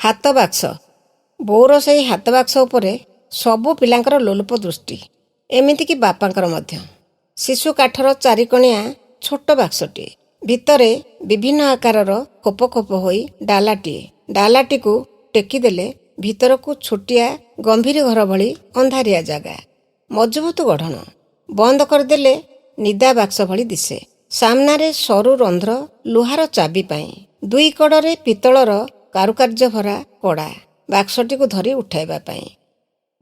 ହାତ ବାକ୍ସ। ବୋଉର ସେଇ ହାତ ବାକ୍ସ ଉପରେ ସବୁ ପିଲାଙ୍କର ଲୋଲୁପ ଦୃଷ୍ଟି, ଏମିତିକି ବାପାଙ୍କର ମଧ୍ୟ। ଶିଶୁ କାଠର ଚାରିକଣିଆ ଛୋଟ ବାକ୍ସଟିଏ, ଭିତରେ ବିଭିନ୍ନ ଆକାରର ଖୋପ ଖୋପ ହୋଇ ଡାଲାଟିଏ। ଡାଲାଟିକୁ ଟେକିଦେଲେ ଭିତରକୁ ଛୋଟିଆ ଗମ୍ଭୀର ଘର ଭଳି ଅନ୍ଧାରିଆ ଜାଗା, ମଜବୁତ ଗଢ଼ଣ। ବନ୍ଦ କରିଦେଲେ ନିଦା ବାକ୍ସ ଭଳି ଦିଶେ। ସାମ୍ନାରେ ସରୁ ରନ୍ଧ୍ର ଲୁହାର ଚାବି ପାଇଁ, ଦୁଇ କଡ଼ରେ ପିତ୍ତଳର କାରୁକାର୍ଯ୍ୟ ଭରା କଡ଼ା ବାକ୍ସଟିକୁ ଧରି ଉଠାଇବା ପାଇଁ।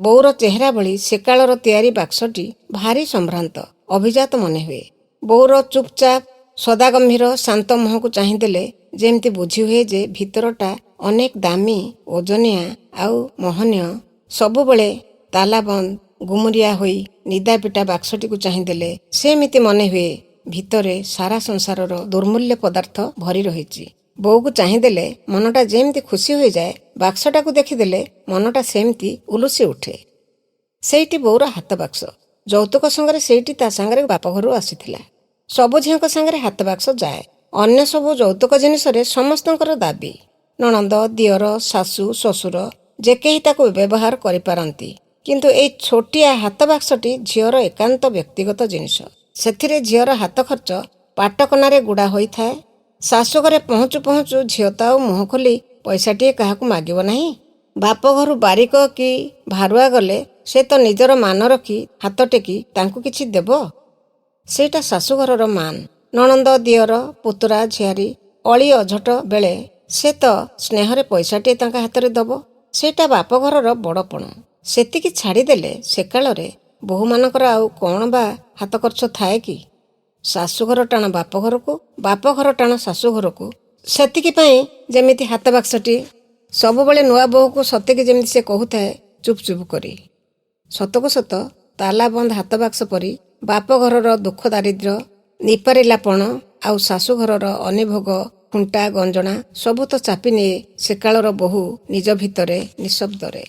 ବୋଉର ଚେହେରା ଭଳି ସେକାଳର ତିଆରି ବାକ୍ସଟି ଭାରି ସମ୍ଭ୍ରାନ୍ତ, ଅଭିଜାତ ମନେହୁଏ। ବୋଉର ଚୁପଚାପ ସଦାଗମ୍ଭୀର ଶାନ୍ତ ମୁହଁକୁ ଚାହିଁଦେଲେ ଯେମିତି ବୁଝିହୁଏ ଯେ ଭିତରଟା ଅନେକ ଦାମୀ, ଓଜନିଆ ଆଉ ମହନୀୟ। ସବୁବେଳେ ତାଲାବନ୍ଦ ଗୁମୁରିଆ ହୋଇ ନିଦାପିଟା ବାକ୍ସଟିକୁ ଚାହିଁଦେଲେ ସେମିତି ମନେହୁଏ ଭିତରେ ସାରା ସଂସାରର ଦୁର୍ମୂଲ୍ୟ ପଦାର୍ଥ ଭରି ରହିଛି। ବୋଉକୁ ଚାହିଁଦେଲେ ମନଟା ଯେମିତି ଖୁସି ହୋଇଯାଏ, ବାକ୍ସଟାକୁ ଦେଖିଦେଲେ ମନଟା ସେମିତି ଉଲୁସି ଉଠେ। ସେଇଟି ବୋଉର ହାତ ବାକ୍ସ। ଯୌତୁକ ସଙ୍ଗରେ ସେଇଟି ତା ସାଙ୍ଗରେ ବାପଘରୁ ଆସିଥିଲା। ସବୁ ଝିଅଙ୍କ ସାଙ୍ଗରେ ହାତ ବାକ୍ସ ଯାଏ। ଅନ୍ୟ ସବୁ ଯୌତୁକ ଜିନିଷରେ ସମସ୍ତଙ୍କର ଦାବି। ନଣନ୍ଦ, ଦିଅର, ଶାଶୁ, ଶ୍ୱଶୁର ଯେ କେହି ତାକୁ ବ୍ୟବହାର କରିପାରନ୍ତି, କିନ୍ତୁ ଏଇ ଛୋଟିଆ ହାତ ବାକ୍ସଟି ଝିଅର ଏକାନ୍ତ ବ୍ୟକ୍ତିଗତ ଜିନିଷ। ସେଥିରେ ଝିଅର ହାତ ଖର୍ଚ୍ଚ ପାଟକନାରେ ଗୁଡ଼ା ହୋଇଥାଏ। ଶାଶୁଘରେ ପହଞ୍ଚୁ ପହଞ୍ଚୁ ଝିଅ ତ ଆଉ ମୁହଁ ଖୋଲି ପଇସାଟିଏ କାହାକୁ ମାଗିବ ନାହିଁ। ବାପଘରୁ ବାରିକ କି ଭାରୁଆ ଗଲେ ସେ ତ ନିଜର ମାନ ରଖି ହାତ ଟେକି ତାଙ୍କୁ କିଛି ଦେବ। ସେଇଟା ଶାଶୁଘରର ମାନ। ନଣନ୍ଦ, ଦିଅର, ପୁତୁରା, ଝିଆରୀ ଅଳି ଅଝଟ ବେଳେ ସେ ତ ସ୍ନେହରେ ପଇସାଟିଏ ତାଙ୍କ ହାତରେ ଦବ। ସେଇଟା ବାପଘରର ବଡ଼ପଣ। ସେତିକି ଛାଡ଼ିଦେଲେ ସେକାଳରେ ବୋହୂମାନଙ୍କର ଆଉ କ'ଣ ବା ହାତ ଖର୍ଚ୍ଚ ଥାଏ କି? ଶାଶୁଘର ଟାଣ ବାପଘରକୁ, ବାପଘର ଟାଣ ଶାଶୁଘରକୁ। ସେତିକି ପାଇଁ ଯେମିତି ହାତ ବାକ୍ସଟି ସବୁବେଳେ ନୂଆ ବୋହୂକୁ ସତେକି ଯେମିତି ସେ କହୁଥାଏ ଚୁପ୍ ଚୁପ୍ କରି। ସତକୁ ସତ ତାଲା ବନ୍ଦ ହାତ ବାକ୍ସ ପରି ବାପଘରର ଦୁଃଖ ଦାରିଦ୍ର୍ୟ ନିପାରିଲାପଣ ଆଉ ଶାଶୁଘରର ଅନିଭୋଗ ଖୁଣ୍ଟା ଗଞ୍ଜଣା ସବୁ ତ ଚାପି ନିଏ ସେକାଳର ବୋହୂ ନିଜ ଭିତରେ ନିଶବ୍ଦରେ।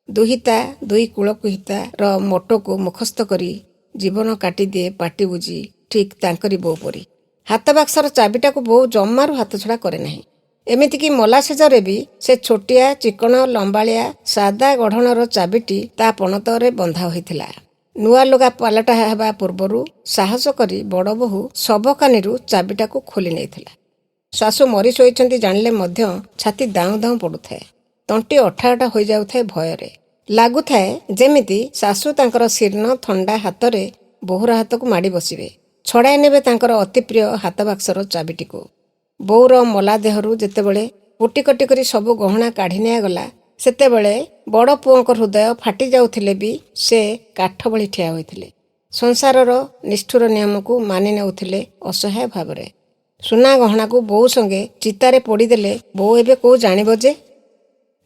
ଦୁହିତା ଦୁଇ କୂଳକୁ ହିତାର ମୋଟକୁ ମୁଖସ୍ଥ କରି ଜୀବନ କାଟିଦିଏ ପାଟି ବୁଜି, ଠିକ୍ ତାଙ୍କରି ବୋଉ ପରି। ହାତ ବାକ୍ସର ଚାବିଟାକୁ ବୋଉ ଜମାରୁ ହାତଛଡ଼ା କରେ ନାହିଁ। ଏମିତିକି ମଲା ଶେଯରେ ବି ସେ ଛୋଟିଆ ଚିକଣ ଲମ୍ବାଳିଆ ସାଦା ଗଢ଼ଣର ଚାବିଟି ତା ପଣତରେ ବନ୍ଧା ହୋଇଥିଲା। ନୂଆ ଲୁଗା ପାଲଟା ହେବା ପୂର୍ବରୁ ସାହସ କରି ବଡ଼ ବୋହୂ ଶବକାନିରୁ ଚାବିଟାକୁ ଖୋଲି ନେଇଥିଲା। ଶାଶୁ ମରି ଶୋଇଛନ୍ତି ଜାଣିଲେ ମଧ୍ୟ ଛାତି ଦାଉଁ ଦାଉଁ ପଡୁଥାଏ, ତଣ୍ଟି ଅଠା ଅଠା ହୋଇଯାଉଥାଏ ଭୟରେ। ଲାଗୁଥାଏ ଯେମିତି ଶାଶୁ ତାଙ୍କର ଶୀର୍ଣ୍ଣ ଥଣ୍ଡା ହାତରେ ବୋହୂର ହାତକୁ ମାଡ଼ି ବସିବେ, ଛଡ଼ାଇ ନେବେ ତାଙ୍କର ଅତିପ୍ରିୟ ହାତ ବାକ୍ସର ଚାବିଟିକୁ। ବୋଉର ମଲା ଦେହରୁ ଯେତେବେଳେ କୁଟି କଟି କରି ସବୁ ଗହଣା କାଢ଼ି ନିଆଗଲା, ସେତେବେଳେ ବଡ଼ ପୁଅଙ୍କ ହୃଦୟ ଫାଟି ଯାଉଥିଲେ ବି ସେ କାଠ ଭଳି ଠିଆ ହୋଇଥିଲେ। ସଂସାରର ନିଷ୍ଠୁର ନିୟମକୁ ମାନି ନେଉଥିଲେ ଅସହାୟ ଭାବରେ। ସୁନା ଗହଣାକୁ ବୋଉ ସଙ୍ଗେ ଚିତାରେ ପୋଡ଼ିଦେଲେ ବୋଉ ଏବେ କୋଉ ଜାଣିବ ଯେ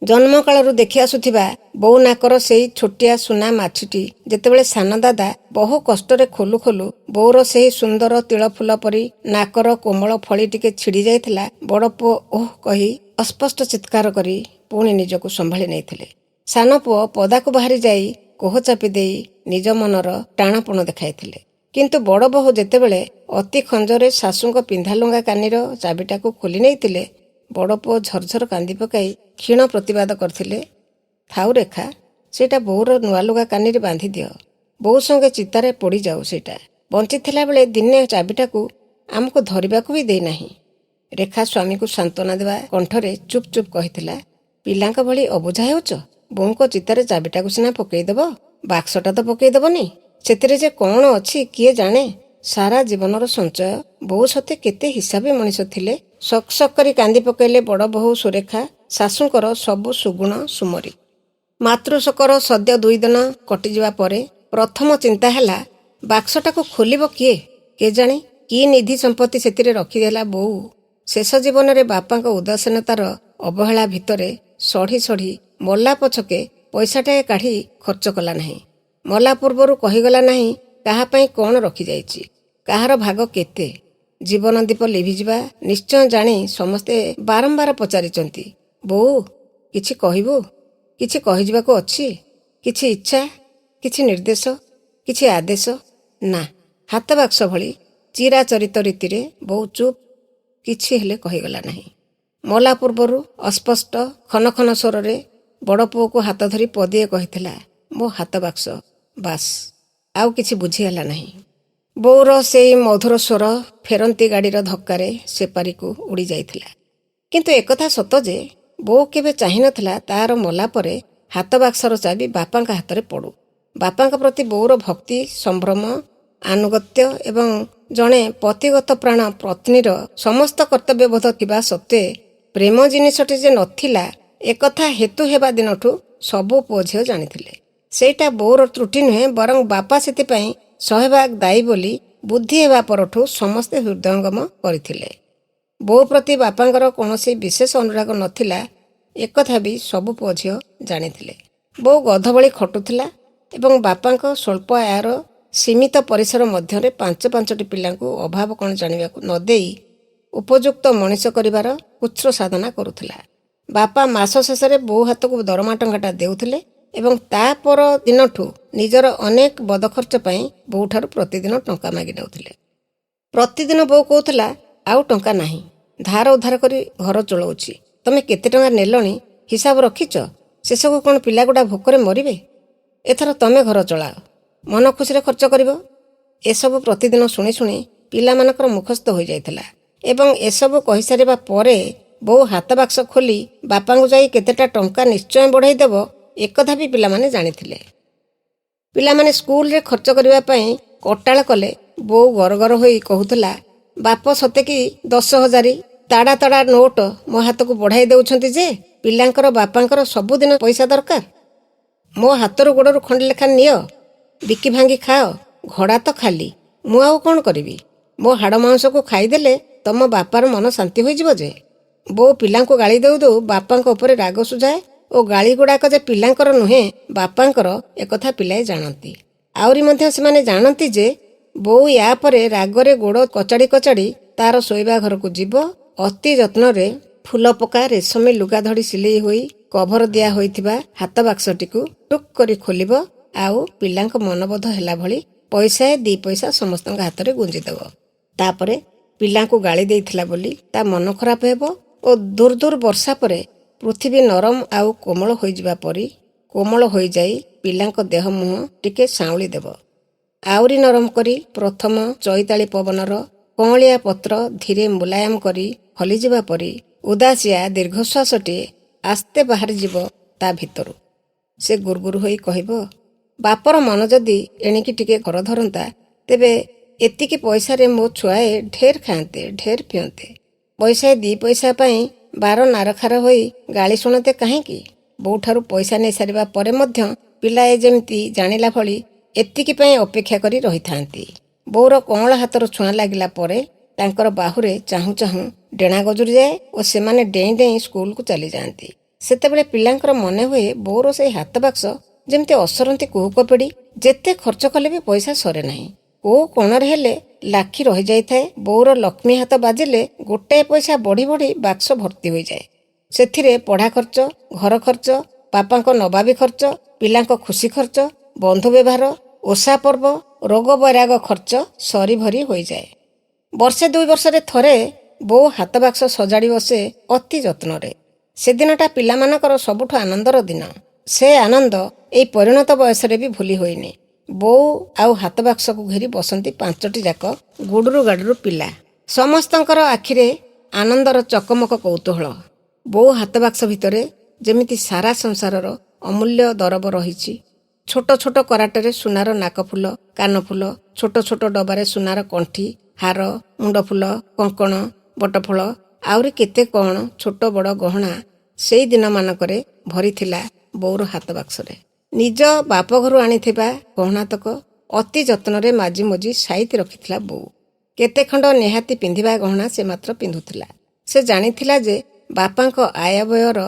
ଜନ୍ମକାଳରୁ ଦେଖି ଆସୁଥିବା ବୋଉ ନାକର ସେଇ ଛୋଟିଆ ସୁନା ମାଛିଟି ଯେତେବେଳେ ସାନ ଦାଦା ବହୁ କଷ୍ଟରେ ଖୋଲୁ ଖୋଲୁ ବୋଉର ସେହି ସୁନ୍ଦର ତିଳଫୁଲ ପରି ନାକର କୋମଳ ଫଳି ଟିକେ ଛିଡ଼ି ଯାଇଥିଲା, ବଡ଼ ପୁଅ ଓହ କହି ଅସ୍ପଷ୍ଟ ଚିତ୍କାର କରି ପୁଣି ନିଜକୁ ସମ୍ଭାଳି ନେଇଥିଲେ। ସାନ ପୁଅ ପଦାକୁ ବାହାରି ଯାଇ କୋହ ଚାପି ଦେଇ ନିଜ ମନର ଟାଣପଣ ଦେଖାଇଥିଲେ। କିନ୍ତୁ ବଡ଼ ବୋହୂ ଯେତେବେଳେ ଅତି ଖଞ୍ଜରେ ଶାଶୁଙ୍କ ପିନ୍ଧା ଲୁଙ୍ଗା କାନିର ଚାବିଟାକୁ ଖୋଲି ନେଇଥିଲେ, ବଡ଼ ପୁଅ ଝରଝର କାନ୍ଦି ପକାଇ କ୍ଷୀଣ ପ୍ରତିବାଦ କରିଥିଲେ, ଥାଉ ରେଖା, ସେଇଟା ବୋଉର ନୂଆ ଲୁଗା କାନିରେ ବାନ୍ଧି ଦିଅ, ବୋଉ ସଙ୍ଗେ ଚିତାରେ ପୋଡ଼ିଯାଉ ସେଇଟା। ବଞ୍ଚିଥିଲା ବେଳେ ଦିନେ ଚାବିଟାକୁ ଆମକୁ ଧରିବାକୁ ବି ଦେଇନାହିଁ। ରେଖା ସ୍ୱାମୀକୁ ସାନ୍ତ୍ୱନା ଦେବା କଣ୍ଠରେ ଚୁପ୍ ଚୁପ୍ କହିଥିଲା, ପିଲାଙ୍କ ଭଳି ଅବୁଝା ହେଉଛ? ବୋଉଙ୍କ ଚିତାରେ ଚାବିଟାକୁ ସିନା ପକେଇଦେବ, ବାକ୍ସଟା ତ ପକେଇଦେବନି। ସେଥିରେ ଯେ କ'ଣ ଅଛି କିଏ ଜାଣେ? ସାରା ଜୀବନର ସଞ୍ଚୟ। ବୋଉ ସତେ କେତେ ହିସାବୀ ମଣିଷ ଥିଲେ। ସକ୍ ସକ୍ କରି କାନ୍ଦି ପକେଇଲେ ବଡ଼ ବୋହୂ ସୁରେଖା, ଶାଶୁଙ୍କର ସବୁ ସୁଗୁଣ ସୁମରି। ମାତୃଶୋକର ସଦ୍ୟ 2 ଦିନ କଟିଯିବା ପରେ ପ୍ରଥମ ଚିନ୍ତା ହେଲା ବାକ୍ସଟାକୁ ଖୋଲିବ କିଏ? କେଜାଣି କି ନିଧି ସମ୍ପତ୍ତି ସେଥିରେ ରଖିଦେଲା ବୋଉ। ଶେଷ ଜୀବନରେ ବାପାଙ୍କ ଉଦାସୀନତାର ଅବହେଳା ଭିତରେ ସଢ଼ି ସଢ଼ି ମଲା ପଛକେ ପଇସାଟାଏ କାଢ଼ି ଖର୍ଚ୍ଚ କଲା ନାହିଁ। ମଲା ପୂର୍ବରୁ କହିଗଲା ନାହିଁ କାହା ପାଇଁ କ'ଣ ରଖିଯାଇଛି, କାହାର ଭାଗ କେତେ। ଜୀବନ ଦୀପ ଲିଭିଯିବା ନିଶ୍ଚୟ ଜାଣି ସମସ୍ତେ ବାରମ୍ବାର ପଚାରିଛନ୍ତି, ବୋଉ କିଛି କହିବୁ? କିଛି କହିଯିବାକୁ ଅଛି? କିଛି ଇଚ୍ଛା, କିଛି ନିର୍ଦ୍ଦେଶ, କିଛି ଆଦେଶ? ନା, ହାତ ବାକ୍ସ ଭଳି ଚିରାଚରିତ ରୀତିରେ ବୋଉ ଚୁପ୍, କିଛି ହେଲେ କହିଗଲା ନାହିଁ। ମଲା ପୂର୍ବରୁ ଅସ୍ପଷ୍ଟ ଖନ ଖନ ସ୍ୱରରେ ବଡ଼ ପୁଅକୁ ହାତ ଧରି ପଦିଏ କହିଥିଲା, ମୋ ହାତ ବାକ୍ସ। ବାସ୍, ଆଉ କିଛି ବୁଝି ହେଲା ନାହିଁ। ବୋଉର ସେଇ ମଧୁର ସ୍ୱର ଫେରନ୍ତି ଗାଡ଼ିର ଧକ୍କାରେ ସେପାରିକୁ ଉଡ଼ି ଯାଇଥିଲା। କିନ୍ତୁ ଏକଥା ସତ ଯେ ବୋଉ କେବେ ଚାହିଁନଥିଲା ତାର ମଲା ପରେ ହାତ ବାକ୍ସର ଚାବି ବାପାଙ୍କ ହାତରେ ପଡ଼ୁ। ବାପାଙ୍କ ପ୍ରତି ବୋଉର ଭକ୍ତି, ସମ୍ଭ୍ରମ, ଆନୁଗତ୍ୟ ଏବଂ ଜଣେ ପତିଗତ ପ୍ରାଣ ପତ୍ନୀର ସମସ୍ତ କର୍ତ୍ତବ୍ୟବୋଧ ଥିବା ସତ୍ତ୍ୱେ ପ୍ରେମ ଜିନିଷଟି ଯେ ନଥିଲା, ଏକଥା ହେତୁ ହେବା ଦିନଠୁ ସବୁ ପୁଅ ଝିଅ ଜାଣିଥିଲେ। ସେଇଟା ବୋଉର ତ୍ରୁଟି ନୁହେଁ, ବରଂ ବାପା ସେଥିପାଇଁ ଶହେଭାଗ ଦାୟୀ ବୋଲି ବୁଦ୍ଧି ହେବା ପରଠୁ ସମସ୍ତେ ହୃଦୟଙ୍ଗମ କରିଥିଲେ। ବୋଉ ପ୍ରତି ବାପାଙ୍କର କୌଣସି ବିଶେଷ ଅନୁରାଗ ନଥିଲା, ଏକଥା ବି ସବୁ ପୁଅ ଝିଅ ଜାଣିଥିଲେ। ବୋଉ ଗଧ ଭଳି ଖଟୁଥିଲା ଏବଂ ବାପାଙ୍କ ସ୍ୱଳ୍ପ ଆୟର ସୀମିତ ପରିସର ମଧ୍ୟରେ ପାଞ୍ଚ ପାଞ୍ଚଟି ପିଲାଙ୍କୁ ଅଭାବ କ'ଣ ଜାଣିବାକୁ ନ ଦେଇ ଉପଯୁକ୍ତ ମଣିଷ କରିବାର କୁଚ୍ଛ୍ର ସାଧନା କରୁଥିଲା। ବାପା ମାସ ଶେଷରେ ବୋଉ ହାତକୁ ଦରମା ଟଙ୍କାଟା ଦେଉଥିଲେ ଏବଂ ତା ପର ଦିନଠୁ ନିଜର ଅନେକ ବଦଖର୍ଚ୍ଚ ପାଇଁ ବୋଉଠାରୁ ପ୍ରତିଦିନ ଟଙ୍କା ମାଗି ନେଉଥିଲେ। ପ୍ରତିଦିନ ବୋଉ କହୁଥିଲା, ଆଉ ଟଙ୍କା ନାହିଁ, ଧାର ଉଧାର କରି ଘର ଚଳାଉଛି। ତମେ କେତେ ଟଙ୍କା ନେଲଣି ହିସାବ ରଖିଛ? ଶେଷକୁ କ'ଣ ପିଲାଗୁଡ଼ା ଭୋକରେ ମରିବେ? ଏଥର ତମେ ଘର ଚଳାଅ, ମନ ଖୁସିରେ ଖର୍ଚ୍ଚ କରିବ। ଏସବୁ ପ୍ରତିଦିନ ଶୁଣି ଶୁଣି ପିଲାମାନଙ୍କର ମୁଖସ୍ଥ ହୋଇଯାଇଥିଲା ଏବଂ ଏସବୁ କହିସାରିବା ପରେ ବୋଉ ହାତ ବାକ୍ସ ଖୋଲି ବାପାଙ୍କୁ ଯାଇ କେତେଟା ଟଙ୍କା ନିଶ୍ଚୟ ବଢ଼ାଇ ଦେବ, ଏକଥା ବି ପିଲାମାନେ ଜାଣିଥିଲେ। ପିଲାମାନେ ସ୍କୁଲରେ ଖର୍ଚ୍ଚ କରିବା ପାଇଁ କଟାଳ କଲେ ବୋଉ ଗରଗର ହୋଇ କହୁଥିଲା, ବାପ ସତେ କି 10,000 ତାଡ଼ା ତାଡ଼ା ନୋଟ ମୋ ହାତକୁ ବଢ଼ାଇ ଦେଉଛନ୍ତି ଯେ ପିଲାଙ୍କର ବାପାଙ୍କର ସବୁଦିନ ପଇସା ଦରକାର। ମୋ ହାତରୁ ଗୋଡ଼ରୁ ଖଣ୍ଡେ ଲେଖା ନିଅ, ବିକି ଭାଙ୍ଗି ଖାଅ, ଘଡ଼ା ତ ଖାଲି, ମୁଁ ଆଉ କ'ଣ କରିବି? ମୋ ହାଡ଼ ମାଉଁସକୁ ଖାଇଦେଲେ ତମ ବାପାର ମନ ଶାନ୍ତି ହୋଇଯିବ ଯେ। ବୋଉ ପିଲାଙ୍କୁ ଗାଳି ଦେଉ ଦେଉ ବାପାଙ୍କ ଉପରେ ରାଗ ସୁଝାଏ ଓ ଗାଳି ଗୁଡ଼ାକ ଯେ ପିଲାଙ୍କର ନୁହେଁ ବାପାଙ୍କର, ଏକଥା ପିଲାଏ ଜାଣନ୍ତି। ଆହୁରି ମଧ୍ୟ ସେମାନେ ଜାଣନ୍ତି ଯେ ବୋଉ ୟା ପରେ ରାଗରେ ଗୋଡ଼ କଚାଡ଼ି କଚାଡ଼ି ତାର ଶୋଇବା ଘରକୁ ଯିବ, ଅତି ଯତ୍ନରେ ଫୁଲ ପକା ରେଶମୀ ଲୁଗା ଧଡ଼ି ସିଲେଇ ହୋଇ କଭର ଦିଆ ହୋଇଥିବା ହାତ ବାକ୍ସଟିକୁ ଟୁକ୍ କରି ଖୋଲିବ ଆଉ ପିଲାଙ୍କ ମନବୋଧ ହେଲା ଭଳି ପଇସାଏ ଦି ପଇସା ସମସ୍ତଙ୍କ ହାତରେ ଗୁଞ୍ଜିଦେବ। ତାପରେ ପିଲାଙ୍କୁ ଗାଳି ଦେଇଥିଲା ବୋଲି ତା ମନ ଖରାପ ହେବ ଓ ଦୂର ଦୂର ବର୍ଷା ପରେ ପୃଥିବୀ ନରମ ଆଉ କୋମଳ ହୋଇଯିବା ପରି କୋମଳ ହୋଇଯାଇ ପିଲାଙ୍କ ଦେହ ମୁହଁ ଟିକେ ସାଉଁଳି ଦେବ। ଆହୁରି ନରମ କରି ପ୍ରଥମ ଚଇତାଳି ପବନର କଅଁଳିଆ ପତ୍ର ଧୀରେ ମୁଲାୟମ କରି ହଲିଯିବା ପରି ଉଦାସିଆ ଦୀର୍ଘଶ୍ୱାସଟିଏ ଆସ୍ତେ ବାହାରିଯିବ ତା ଭିତରୁ। ସେ ଗୁରୁଗୁରୁ ହୋଇ କହିବ, ବାପର ମନ ଯଦି ଏଣିକି ଟିକେ ଘର ଧରନ୍ତା, ତେବେ ଏତିକି ପଇସାରେ ମୋ ଛୁଆଏ ଢେର ଖାଆନ୍ତେ, ଢେର ପିଅନ୍ତେ। ପଇସାଏ ଦି ପଇସା ପାଇଁ ବାର ନାରଖାର ହୋଇ ଗାଳି ଶୁଣନ୍ତେ କାହିଁକି? ବୋଉଠାରୁ ପଇସା ନେଇ ସାରିବା ପରେ ମଧ୍ୟ ପିଲାଏ ଯେମିତି ଜାଣିଲା ଭଳି ଏତିକି ପାଇଁ ଅପେକ୍ଷା କରି ରହିଥାନ୍ତି। ବୋଉର କଅଁଳ ହାତର ଛୁଆଁ ଲାଗିଲା ପରେ ତାଙ୍କର ବାହୁରେ ଚାହୁଁ ଚାହୁଁ ଡେଣା ଗଜୁରି ଯାଏ ଓ ସେମାନେ ଡେଇଁ ଡେଇଁ ସ୍କୁଲକୁ ଚାଲିଯାଆନ୍ତି। ସେତେବେଳେ ପିଲାଙ୍କର ମନେ ହୁଏ ବୋଉର ସେଇ ହାତ ବାକ୍ସ ଯେମିତି ଅସରନ୍ତି କୁହୁକ ପେଡ଼ି, ଯେତେ ଖର୍ଚ୍ଚ କଲେ ବି ପଇସା ସରେ ନାହିଁ। କୋଉ କୋଣରେ ହେଲେ ଲାଖି ରହିଯାଇଥାଏ। ବୋଉର ଲକ୍ଷ୍ମୀ ହାତ ବାଜିଲେ ଗୋଟାଏ ପଇସା ବଢ଼ି ବଢ଼ି ବାକ୍ସ ଭର୍ତ୍ତି ହୋଇଯାଏ। ସେଥିରେ ପଢ଼ା ଖର୍ଚ୍ଚ, ଘର ଖର୍ଚ୍ଚ, ବାପାଙ୍କ ନବାବୀ ଖର୍ଚ୍ଚ, ପିଲାଙ୍କ ଖୁସି ଖର୍ଚ୍ଚ, ବନ୍ଧୁ ବ୍ୟବହାର, ଓଷା ପର୍ବ, ରୋଗ ବୈରାଗ ଖର୍ଚ୍ଚ ସରି ଭରି ହୋଇଯାଏ। ବର୍ଷେ ଦୁଇ ବର୍ଷରେ ଥରେ ବୋଉ ହାତ ବାକ୍ସ ସଜାଡ଼ି ବସେ ଅତି ଯତ୍ନରେ। ସେଦିନଟା ପିଲାମାନଙ୍କର ସବୁଠୁ ଆନନ୍ଦର ଦିନ। ସେ ଆନନ୍ଦ ଏଇ ପରିଣତ ବୟସରେ ବି ଭୁଲି ହୋଇନି। ବୋଉ ଆଉ ହାତ ବାକ୍ସକୁ ଘେରି ବସନ୍ତି ପାଞ୍ଚଟି ଯାକ ଗୁଡୁରୁ ଗାଡୁରୁ ପିଲା। ସମସ୍ତଙ୍କର ଆଖିରେ ଆନନ୍ଦର ଚକମକ କୌତୂହଳ। ବୋଉ ହାତ ବାକ୍ସ ଭିତରେ ଯେମିତି ସାରା ସଂସାରର ଅମୂଲ୍ୟ ଦରବ ରହିଛି। ଛୋଟ ଛୋଟ କରାଟରେ ସୁନାର ନାକଫୁଲ, କାନଫୁଲ, ଛୋଟ ଛୋଟ ଡବାରେ ସୁନାର କଣ୍ଠି, ହାର, ମୁଣ୍ଡଫୁଲ, କଙ୍କଣ, ବଟଫଳ, ଆହୁରି କେତେ କ'ଣ ଛୋଟ ବଡ଼ ଗହଣା ସେଇ ଦିନମାନଙ୍କରେ ଭରିଥିଲା ବୋଉର ହାତ ବାକ୍ସରେ। ନିଜ ବାପଘରୁ ଆଣିଥିବା ଗହଣାତକ ଅତି ଯତ୍ନରେ ମାଜି ମୋଜି ସାଇତି ରଖିଥିଲା ବୋଉ। କେତେ ଖଣ୍ଡ ନିହାତି ପିନ୍ଧିବା ଗହଣା ସେ ମାତ୍ର ପିନ୍ଧୁଥିଲା। ସେ ଜାଣିଥିଲା ଯେ ବାପାଙ୍କ ଆୟବ୍ୟୟର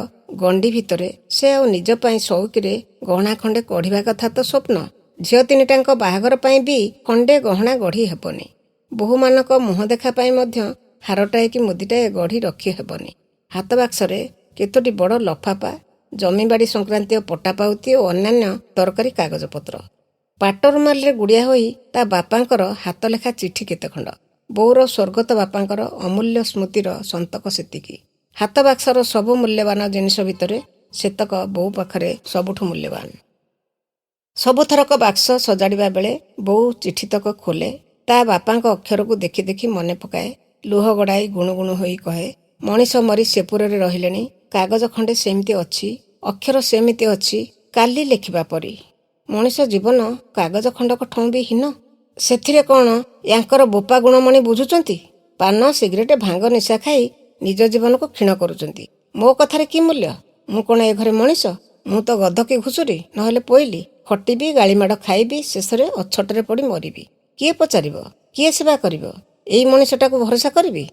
ଗଣ୍ଡି ଭିତରେ ସେ ଆଉ ନିଜ ପାଇଁ ସଉକିରେ ଗହଣା ଖଣ୍ଡେ କଢ଼ିବା କଥା ତ ସ୍ୱପ୍ନ, ଝିଅ ତିନିଟାଙ୍କ ବାହାଘର ପାଇଁ ବି ଖଣ୍ଡେ ଗହଣା ଗଢ଼ି ହେବନି। ବୋହୂମାନଙ୍କ ମୁହଁ ଦେଖା ପାଇଁ ମଧ୍ୟ ହାରଟାଏ କି ମୁଦିଟାଏ ଗଢ଼ି ରଖି ହେବନି। ହାତ ବାକ୍ସରେ କେତୋଟି ବଡ଼ ଲଫାପା, ଜମିବାଡ଼ି ସଂକ୍ରାନ୍ତୀୟ ପଟ୍ଟା ପାଉତି ଓ ଅନ୍ୟାନ୍ୟ ଦରକାରୀ କାଗଜପତ୍ର, ପାଟ ରୁମାଲରେ ଗୁଡ଼ିଆ ହୋଇ ତା ବାପାଙ୍କର ହାତଲେଖା ଚିଠି କେତେ ଖଣ୍ଡ, ବୋଉର ସ୍ୱର୍ଗତ ବାପାଙ୍କର ଅମୂଲ୍ୟ ସ୍ମୃତିର ସନ୍ତକ ସେତିକି। ହାତ ବାକ୍ସର ସବୁ ମୂଲ୍ୟବାନ ଜିନିଷ ଭିତରେ ସେତକ ବୋଉ ପାଖରେ ସବୁଠୁ ମୂଲ୍ୟବାନ। ସବୁଥରକ ବାକ୍ସ ସଜାଡ଼ିବା ବେଳେ ବୋଉ ଚିଠିତକ ଖୋଲେ। ତା ବାପାଙ୍କ ଅକ୍ଷରକୁ ଦେଖି ଦେଖି ମନେ ପକାଏ। ଲୁହ ଗଡ଼ାଇ ଗୁଣୁଗୁଣୁ ହୋଇ କହେ, ମଣିଷ ମରି ସେପୁରରେ ରହିଲେଣି, କାଗଜ ଖଣ୍ଡେ ସେମିତି ଅଛି, ଅକ୍ଷର ସେମିତି ଅଛି, କାଲି ଲେଖିବା ପରି। ମଣିଷ ଜୀବନ କାଗଜ ଖଣ୍ଡକ ଠଉଁ ବି ହୀନ। ସେଥିରେ କ'ଣ ୟାଙ୍କର ବୋପା ଗୁଣମଣି ବୁଝୁଛନ୍ତି? ପାନ, ସିଗାରେଟ, ଭାଙ୍ଗ ନିଶା ଖାଇ ନିଜ ଜୀବନକୁ କ୍ଷୀଣ କରୁଛନ୍ତି। ମୋ କଥାରେ କି ମୂଲ୍ୟ? ମୁଁ କ'ଣ ଏ ଘରେ ମଣିଷ? ମୁଁ ତ ଗଧ କି ଘୁଷୁରୀ, ନହେଲେ ପୋଇଲି। ଖଟିବି, ଗାଳିମାଡ଼ ଖାଇବି, ଶେଷରେ ଅଛଟରେ ପଡ଼ି ମରିବି। କିଏ ପଚାରିବ? କିଏ ସେବା କରିବ? ଏଇ ମଣିଷଟାକୁ ଭରସା କରିବି?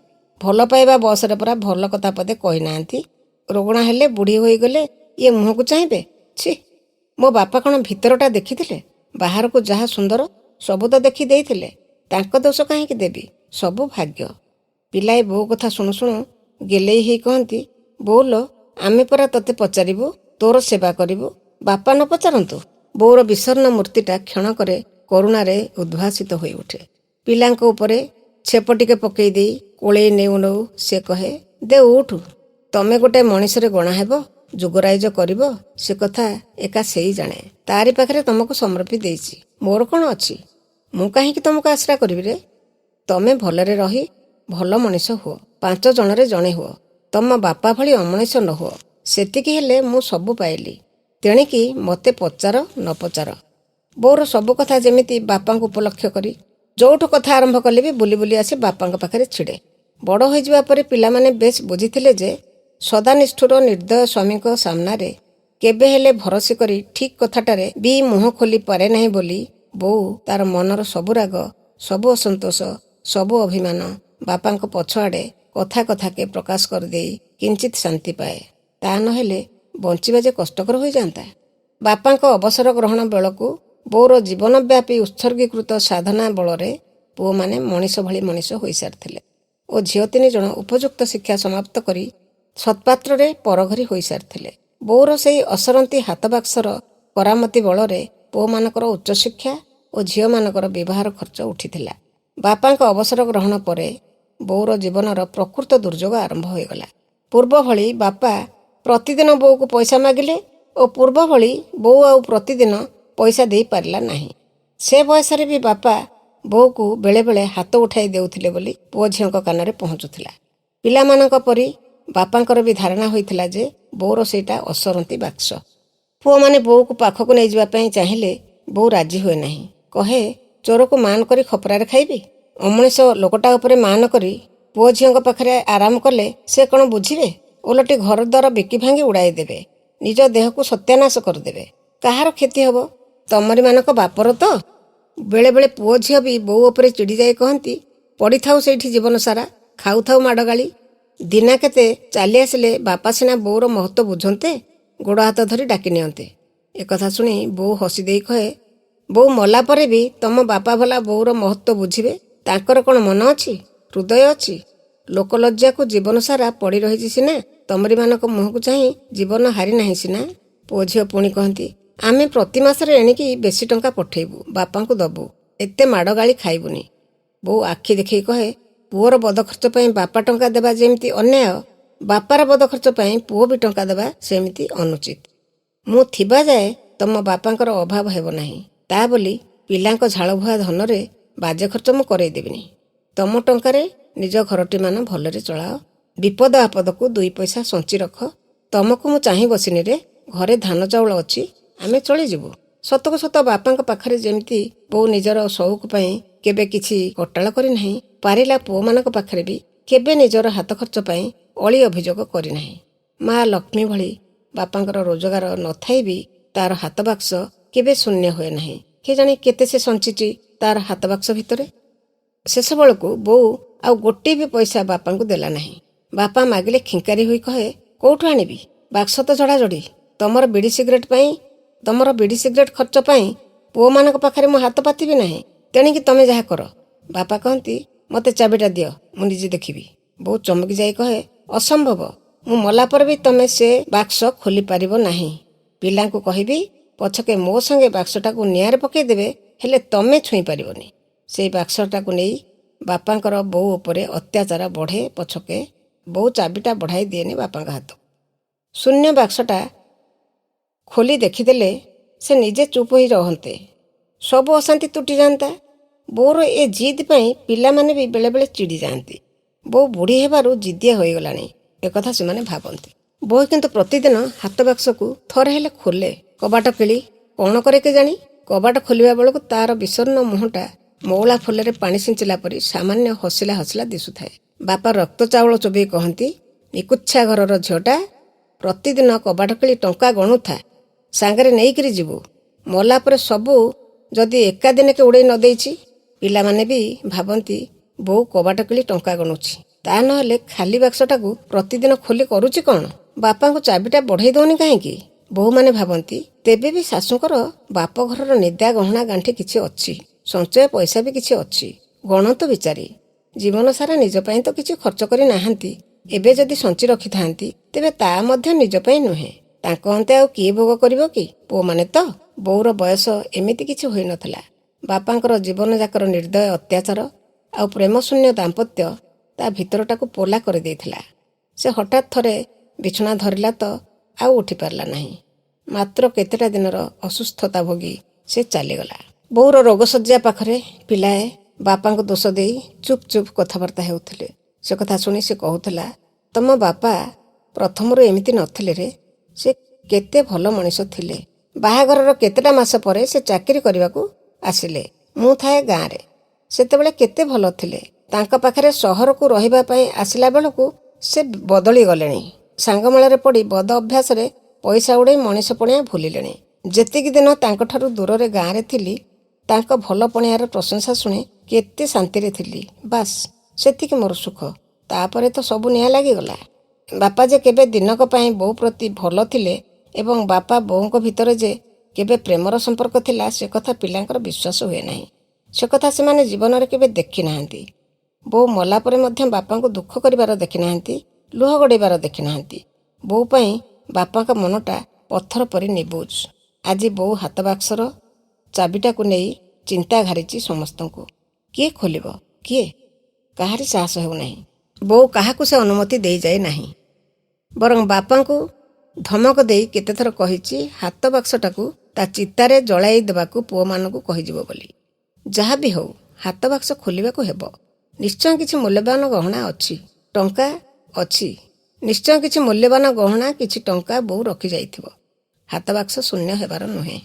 ଭଲ ପାଇବା ବୟସରେ ପରା ଭଲ କଥା ପଦେ କହିନାହାନ୍ତି। ରୋଗଣା ହେଲେ, ବୁଢ଼ୀ ହୋଇଗଲେ ଇଏ ମୁହଁକୁ ଚାହିଁବେ? ଛି, ମୋ ବାପା କ'ଣ ଭିତରଟା ଦେଖିଥିଲେ? ବାହାରକୁ ଯାହା ସୁନ୍ଦର ସବୁ ତ ଦେଖି ଦେଇଥିଲେ। ତାଙ୍କ ଦୋଷ କାହିଁକି ଦେବି? ସବୁ ଭାଗ୍ୟ। ପିଲାଏ ବୋଉ କଥା ଶୁଣୁ ଶୁଣୁ ଗେଲେଇ ହେଇ କହନ୍ତି, ବୋଉଲୋ, ଆମେ ପରା ତତେ ପଚାରିବୁ, ତୋର ସେବା କରିବୁ, ବାପା ନ ପଚାରନ୍ତୁ। ବୋଉର ବିଷର୍ଣ୍ଣ ମୂର୍ତ୍ତିଟା କ୍ଷଣକରେ କରୁଣାରେ ଉଦ୍ଭାସିତ ହୋଇଉଠେ। ପିଲାଙ୍କ ଉପରେ ଛେପ ଟିକେ ପକେଇ ଦେଇ କୋଳେଇ ନେଉ ନେଉ ସେ କହେ, ଦେ ଉଠୁ, ତମେ ଗୋଟେ ମଣିଷରେ ଗଣା ହେବ, ଯୁଗରାଇଜ କରିବ, ସେ କଥା ଏକା ସେଇ ଜାଣେ। ତାରି ପାଖରେ ତମକୁ ସମର୍ପି ଦେଇଛି। ମୋର କ'ଣ ଅଛି? ମୁଁ କାହିଁକି ତମକୁ ଆଶ୍ରା କରିବି ରେ? ତମେ ଭଲରେ ରହି ଭଲ ମଣିଷ ହୁଅ, 5 ଜଣରେ ଜଣେ ହୁଅ, ତମ ବାପା ଭଳି ଅମଣିଷ ନ ହୁଅ, ସେତିକି ହେଲେ ମୁଁ ସବୁ ପାଇଲି। ତେଣିକି ମୋତେ ପଚାର ନ ପଚାର। ବୋଉର ସବୁ କଥା ଯେମିତି ବାପାଙ୍କୁ ଉପଲକ୍ଷ୍ୟ କରି, ଯୋଉଠୁ କଥା ଆରମ୍ଭ କଲେ ବି ବୁଲି ବୁଲି ଆସି ବାପାଙ୍କ ପାଖରେ ଛିଡ଼େ। ବଡ଼ ହୋଇଯିବା ପରେ ପିଲାମାନେ ବେଶ ବୁଝିଥିଲେ ଯେ ସଦାନିଷ୍ଠୁର ନିର୍ଦ୍ଦୟ ସ୍ୱାମୀଙ୍କ ସାମ୍ନାରେ କେବେ ହେଲେ ଭରସି କରି ଠିକ୍ କଥାଟାରେ ବି ମୁହଁ ଖୋଲି ପାରେ ନାହିଁ ବୋଲି ବୋଉ ତାର ମନର ସବୁ ରାଗ, ସବୁ ଅସନ୍ତୋଷ, ସବୁ ଅଭିମାନ ବାପାଙ୍କ ପଛଆଡ଼େ କଥା କଥାକେ ପ୍ରକାଶ କରିଦେଇ କିଞ୍ଚିତ ଶାନ୍ତି ପାଏ। ତା ନହେଲେ ବଞ୍ଚିବା ଯେ କଷ୍ଟକର ହୋଇଯାଆନ୍ତା। ବାପାଙ୍କ ଅବସର ଗ୍ରହଣ ବେଳକୁ ବୋଉର ଜୀବନବ୍ୟାପୀ ଉତ୍ସର୍ଗୀକୃତ ସାଧନା ବଳରେ ପୁଅମାନେ ମଣିଷ ଭଳି ମଣିଷ ହୋଇସାରିଥିଲେ ଓ ଝିଅ 3 ଜଣ ଉପଯୁକ୍ତ ଶିକ୍ଷା ସମାପ୍ତ କରି ସତ୍ପାତ୍ରରେ ପରଘରୀ ହୋଇସାରିଥିଲେ। ବୋଉର ସେଇ ଅସରନ୍ତି ହାତବାକ୍ସର କରାମତି ବଳରେ ପୁଅମାନଙ୍କର ଉଚ୍ଚଶିକ୍ଷା ଓ ଝିଅମାନଙ୍କର ବିବାହର ଖର୍ଚ୍ଚ ଉଠିଥିଲା। ବାପାଙ୍କ ଅବସର ଗ୍ରହଣ ପରେ ବୋଉର ଜୀବନର ପ୍ରକୃତ ଦୁର୍ଯୋଗ ଆରମ୍ଭ ହୋଇଗଲା। ପୂର୍ବ ଭଳି ବାପା ପ୍ରତିଦିନ ବୋଉକୁ ପଇସା ମାଗିଲେ ଓ ପୂର୍ବ ଭଳି ବୋଉ ଆଉ ପ୍ରତିଦିନ ପଇସା ଦେଇପାରିଲା ନାହିଁ। ସେ ବୟସରେ ବି ବାପା ବୋଉକୁ ବେଳେବେଳେ ହାତ ଉଠାଇ ଦେଉଥିଲେ ବୋଲି ପୁଅ ଝିଅଙ୍କ କାନରେ ପହଞ୍ଚୁଥିଲା। ପିଲାମାନଙ୍କ ପରି ବାପାଙ୍କର ବି ଧାରଣା ହୋଇଥିଲା ଯେ ବୋଉର ସେଇଟା ଅସରନ୍ତି ବାକ୍ସ। ପୁଅମାନେ ବୋଉକୁ ପାଖକୁ ନେଇଯିବା ପାଇଁ ଚାହିଁଲେ ବୋଉ ରାଜି ହୁଏ ନାହିଁ। କହେ, ଚୋରକୁ ମାନ କରି ଖପରାରେ ଖାଇବି? ଅମଣିଷ ଲୋକଟା ଉପରେ ମାନ କରି ପୁଅ ଝିଅଙ୍କ ପାଖରେ ଆରାମ କଲେ ସେ କ'ଣ ବୁଝିବେ? ଓଲଟି ଘର ଦ୍ୱାର ବିକି ଭାଙ୍ଗି ଉଡ଼ାଇ ଦେବେ, ନିଜ ଦେହକୁ ସତ୍ୟାନାଶ କରିଦେବେ। କାହାର କ୍ଷତି ହେବ? ତମରିମାନଙ୍କ ବାପର ତ। ବେଳେବେଳେ ପୁଅ ଝିଅ ବି ବୋଉ ଉପରେ ଚିଡ଼ିଯାଇ କହନ୍ତି, ପଡ଼ିଥାଉ ସେଇଠି ଜୀବନ ସାରା, ଖାଉଥାଉ ମାଡ଼ଗାଳି। ଦିନା କେତେ ଚାଲି ଆସିଲେ ବାପା ସିନା ବୋଉର ମହତ୍ଵ ବୁଝନ୍ତେ, ଗୋଡ଼ ହାତ ଧରି ଡାକି ନିଅନ୍ତେ। ଏକଥା ଶୁଣି ବୋଉ ହସି ଦେଇ କହେ, ବୋଉ ମଲା ପରେ ବି ତମ ବାପା ଭଲା ବୋଉର ମହତ୍ଵ ବୁଝିବେ? ତାଙ୍କର କ'ଣ ମନ ଅଛି, ହୃଦୟ ଅଛି? ଲୋକଲଜ୍ଜାକୁ ଜୀବନ ସାରା ପଡ଼ି ରହିଛି ସିନା, ତମରିମାନଙ୍କ ମୁହଁକୁ ଚାହିଁ ଜୀବନ ହାରି ନାହିଁ ସିନା। ପୁଅ ଝିଅ ପୁଣି କହନ୍ତି, ଆମେ ପ୍ରତି ମାସରେ ଏଣିକି ବେଶୀ ଟଙ୍କା ପଠେଇବୁ, ବାପାଙ୍କୁ ଦବୁ, ଏତେ ମାଡ଼ଗାଳି ଖାଇବୁନି। ବୋଉ ଆଖି ଦେଖେଇ କହେ, ପୁଅର ବଦ ଖର୍ଚ୍ଚ ପାଇଁ ବାପା ଟଙ୍କା ଦେବା ଯେମିତି ଅନ୍ୟାୟ, ବାପାର ବଦ ଖର୍ଚ୍ଚ ପାଇଁ ପୁଅ ବି ଟଙ୍କା ଦେବା ସେମିତି ଅନୁଚିତ। ମୁଁ ଥିବା ଯାଏ ତମ ବାପାଙ୍କର ଅଭାବ ହେବ ନାହିଁ, ତା ବୋଲି ପିଲାଙ୍କ ଝାଳବୁହା ଧନରେ ବାଜେ ଖର୍ଚ୍ଚ ମୁଁ କରେଇ ଦେବିନି। ତମ ଟଙ୍କାରେ ନିଜ ଘରଟିମାନ ଭଲରେ ଚଳାଅ, ବିପଦ ଆପଦକୁ 2 ପଇସା ସଞ୍ଚି ରଖ। ତମକୁ ମୁଁ ଚାହିଁ ବସିନିରେ, ଘରେ ଧାନ ଚାଉଳ ଅଛି, ଆମେ ଚଳିଯିବୁ। ସତକୁ ସତ ବାପାଙ୍କ ପାଖରେ ଯେମିତି ବୋଉ ନିଜର ସଉକ ପାଇଁ କେବେ କିଛି କଟାଳ କରିନାହିଁ, ପାରିଲା ପୁଅମାନଙ୍କ ପାଖରେ ବି କେବେ ନିଜର ହାତ ଖର୍ଚ୍ଚ ପାଇଁ ଅଳି ଅଭିଯୋଗ କରିନାହିଁ। ମା ଲକ୍ଷ୍ମୀ ଭଳି ବାପାଙ୍କର ରୋଜଗାର ନଥାଇ ବି ତାର ହାତ ବାକ୍ସ କେବେ ଶୂନ୍ୟ ହୁଏ ନାହିଁ। କେଜାଣି କେତେ ସେ ସଞ୍ଚିଛି ତାର ହାତ ବାକ୍ସ ଭିତରେ। ଶେଷ ବେଳକୁ ବୋଉ ଆଉ ଗୋଟିଏ ବି ପଇସା ବାପାଙ୍କୁ ଦେଲା ନାହିଁ। ବାପା ମାଗିଲେ ଖିଙ୍କାରି ହୋଇ କହେ, କୋଉଠୁ ଆଣିବି? ବାକ୍ସ ତ ଝଡ଼ାଝଡ଼ି। ତମର ବିଡ଼ି ସିଗାରେଟ୍ ପାଇଁ, ତମର ବିଡ଼ି ସିଗାରେଟ୍ ଖର୍ଚ୍ଚ ପାଇଁ ପୁଅମାନଙ୍କ ପାଖରେ ମୁଁ ହାତ ପାତିବି ନାହିଁ, ତେଣିକି ତମେ ଯାହା କର। ବାପା କହନ୍ତି, ମୋତେ ଚାବିଟା ଦିଅ, ମୁଁ ନିଜେ ଦେଖିବି। ବୋଉ ଚମକି ଯାଇ କହେ, ଅସମ୍ଭବ, ମୁଁ ମଲା ପରେ ବି ତମେ ସେ ବାକ୍ସ ଖୋଲି ପାରିବ ନାହିଁ। ପିଲାଙ୍କୁ କହିବି ପଛକେ ମୋ ସଙ୍ଗେ ବାକ୍ସଟାକୁ ନିଆଁରେ ପକେଇଦେବେ, ହେଲେ ତମେ ଛୁଇଁ ପାରିବନି। ସେଇ ବାକ୍ସଟାକୁ ନେଇ ବାପାଙ୍କର ବୋଉ ଉପରେ ଅତ୍ୟାଚାର ବଢ଼େ ପଛକେ, ବୋଉ ଚାବିଟା ବଢ଼ାଇ ଦିଏନି ବାପାଙ୍କ ହାତକୁ। ଶୂନ୍ୟ ବାକ୍ସଟା ଖୋଲି ଦେଖିଦେଲେ ସେ ନିଜେ ଚୁପ୍ ହୋଇ ରହନ୍ତେ, ସବୁ ଅଶାନ୍ତି ତୁଟିଯାଆନ୍ତା। ବୋଉର ଏ ଜିଦ୍ ପାଇଁ ପିଲାମାନେ ବି ବେଳେବେଳେ ଚିଡ଼ି ଯାଆନ୍ତି। ବୋଉ ବୁଢ଼ୀ ହେବାରୁ ଜିଦିଆ ହୋଇଗଲାଣି, ଏକଥା ସେମାନେ ଭାବନ୍ତି। ବୋଉ କିନ୍ତୁ ପ୍ରତିଦିନ ହାତ ବାକ୍ସକୁ ଥରେ ହେଲେ ଖୋଲେ। କବାଟ କିଳି କ'ଣ କରେ କେଜାଣି? କବାଟ ଖୋଲିବା ବେଳକୁ ତାର ବିଷଣ୍ଣ ମୁହଁଟା ମଉଳା ଫୁଲରେ ପାଣି ସିଞ୍ଚିଲା ପରି ସାମାନ୍ୟ ହସିଲା ହସିଲା ଦିଶୁଥାଏ। ବାପା ରକ୍ତ ଚାଉଳ ଚୋବେଇ କହନ୍ତି, ନିକୁଚ୍ଛା ଘରର ଝିଅଟା ପ୍ରତିଦିନ କବାଟ କିଳି ଟଙ୍କା ଗଣୁଥା, ସାଙ୍ଗରେ ନେଇକିରି ଯିବୁ। ମଲା ପରେ ସବୁ ଯଦି ଏକା ଦିନକେ ଉଡ଼େଇ ନ ଦେଇଛି। ପିଲାମାନେ ବି ଭାବନ୍ତି ବୋଉ କବାଟ କିଳି ଟଙ୍କା ଗଣୁଛି, ତା ନହେଲେ ଖାଲି ବାକ୍ସଟାକୁ ପ୍ରତିଦିନ ଖୋଲି କରୁଛି କ'ଣ? ବାପାଙ୍କୁ ଚାବିଟା ବଢ଼େଇ ଦଉନି କାହିଁକି? ବୋହୂମାନେ ଭାବନ୍ତି ତେବେ ବି ଶାଶୁଙ୍କର ବାପ ଘରର ନିଦା ଗହଣା ଗାଣ୍ଠି କିଛି ଅଛି, ସଞ୍ଚୟ ପଇସା ବି କିଛି ଅଛି, ଗଣନ୍ତୁ ବିଚାରି। ଜୀବନ ସାରା ନିଜ ପାଇଁ ତ କିଛି ଖର୍ଚ୍ଚ କରି ନାହାନ୍ତି, ଏବେ ଯଦି ସଞ୍ଚି ରଖିଥାନ୍ତି ତେବେ ତା ମଧ୍ୟ ନିଜ ପାଇଁ ନୁହେଁ। ତାଙ୍କ ଅନ୍ତେ ଆଉ କିଏ ଭୋଗ କରିବ କି? ପୁଅମାନେ ତ। ବୋଉର ବୟସ ଏମିତି କିଛି ହୋଇନଥିଲା। ବାପାଙ୍କର ଜୀବନଯାକର ନିର୍ଦ୍ଦୟ ଅତ୍ୟାଚାର ଆଉ ପ୍ରେମଶୂନ୍ୟ ଦାମ୍ପତ୍ୟ ତା ଭିତରଟାକୁ ପୋଲା କରିଦେଇଥିଲା। ସେ ହଠାତ୍ ଥରେ ବିଛଣା ଧରିଲା ତ ଆଉ ଉଠିପାରିଲା ନାହିଁ। ମାତ୍ର କେତେଟା ଦିନର ଅସୁସ୍ଥତା ଭୋଗି ସେ ଚାଲିଗଲା। ବୋଉର ରୋଗଶଯ୍ୟା ପାଖରେ ପିଲାଏ ବାପାଙ୍କୁ ଦୋଷ ଦେଇ ଚୁପ୍ ଚୁପ୍ କଥାବାର୍ତ୍ତା ହେଉଥିଲେ। ସେ କଥା ଶୁଣି ସେ କହୁଥିଲା, ତମ ବାପା ପ୍ରଥମରୁ ଏମିତି ନଥିଲେ ରେ, ସେ କେତେ ଭଲ ମଣିଷ ଥିଲେ। ବାହାଘରର କେତେଟା ମାସ ପରେ ସେ ଚାକିରି କରିବାକୁ ଆସିଲେ। ମୁଁ ଥାଏ ଗାଁରେ। ସେତେବେଳେ କେତେ ଭଲ ଥିଲେ। ତାଙ୍କ ପାଖରେ ସହରକୁ ରହିବା ପାଇଁ ଆସିଲା ବେଳକୁ ସେ ବଦଳି ଗଲେଣି। ସାଙ୍ଗମେଳରେ ପଡ଼ି ବଦ ଅଭ୍ୟାସରେ ପଇସା ଉଡ଼େଇ ମଣିଷ ପଣିଆ ଭୁଲିଲେଣି। ଯେତିକି ଦିନ ତାଙ୍କଠାରୁ ଦୂରରେ ଗାଁରେ ଥିଲି, ତାଙ୍କ ଭଲ ପଣିଆର ପ୍ରଶଂସା ଶୁଣି କେତେ ଶାନ୍ତିରେ ଥିଲି। ବାସ୍, ସେତିକି ମୋର ସୁଖ। ତାପରେ ତ ସବୁ ନିଆଁ ଲାଗିଗଲା। ବାପା ଯେ କେବେ ଦିନକ ପାଇଁ ବୋଉ ପ୍ରତି ଭଲ ଥିଲେ ଏବଂ ବାପା ବୋଉଙ୍କ ଭିତରେ ଯେ କେବେ ପ୍ରେମର ସମ୍ପର୍କ ଥିଲା, ସେ କଥା ପିଲାଙ୍କର ବିଶ୍ୱାସ ହୁଏ ନାହିଁ। ସେ କଥା ସେମାନେ ଜୀବନରେ କେବେ ଦେଖିନାହାନ୍ତି। ବୋଉ ମଲା ପରେ ମଧ୍ୟ ବାପାଙ୍କୁ ଦୁଃଖ କରିବାର ଦେଖିନାହାନ୍ତି, ଲୁହ ଗଡ଼େଇବାର ଦେଖିନାହାନ୍ତି। ବୋଉ ପାଇଁ ବାପାଙ୍କ ମନଟା ପଥର ପରି ନିବୁଜ। ଆଜି ବୋଉ ହାତ ବାକ୍ସର ଚାବିଟାକୁ ନେଇ ଚିନ୍ତା ଘାରିଛି ସମସ୍ତଙ୍କୁ। କିଏ ଖୋଲିବ? କିଏ? କାହାରି ସାହସ ହେଉନାହିଁ। ବୋଉ କାହାକୁ ସେ ଅନୁମତି ଦେଇଯାଏ ନାହିଁ। ବରଂ ବାପାଙ୍କୁ ଧମକ ଦେଇ କେତେଥର କହିଛି ହାତ ବାକ୍ସଟାକୁ ତା ଚିତାରେ ଜଳାଇ ଦେବାକୁ ପୁଅମାନଙ୍କୁ କହିଯିବ ବୋଲି। ଯାହା ବି ହେଉ ହାତ ବାକ୍ସ ଖୋଲିବାକୁ ହେବ। ନିଶ୍ଚୟ କିଛି ମୂଲ୍ୟବାନ ଗହଣା ଅଛି, ଟଙ୍କା ଅଛି। ନିଶ୍ଚୟ କିଛି ମୂଲ୍ୟବାନ ଗହଣା, କିଛି ଟଙ୍କା ବୋଉ ରଖିଯାଇଥିବ। ହାତ ବାକ୍ସ ଶୂନ୍ୟ ହେବାର ନୁହେଁ।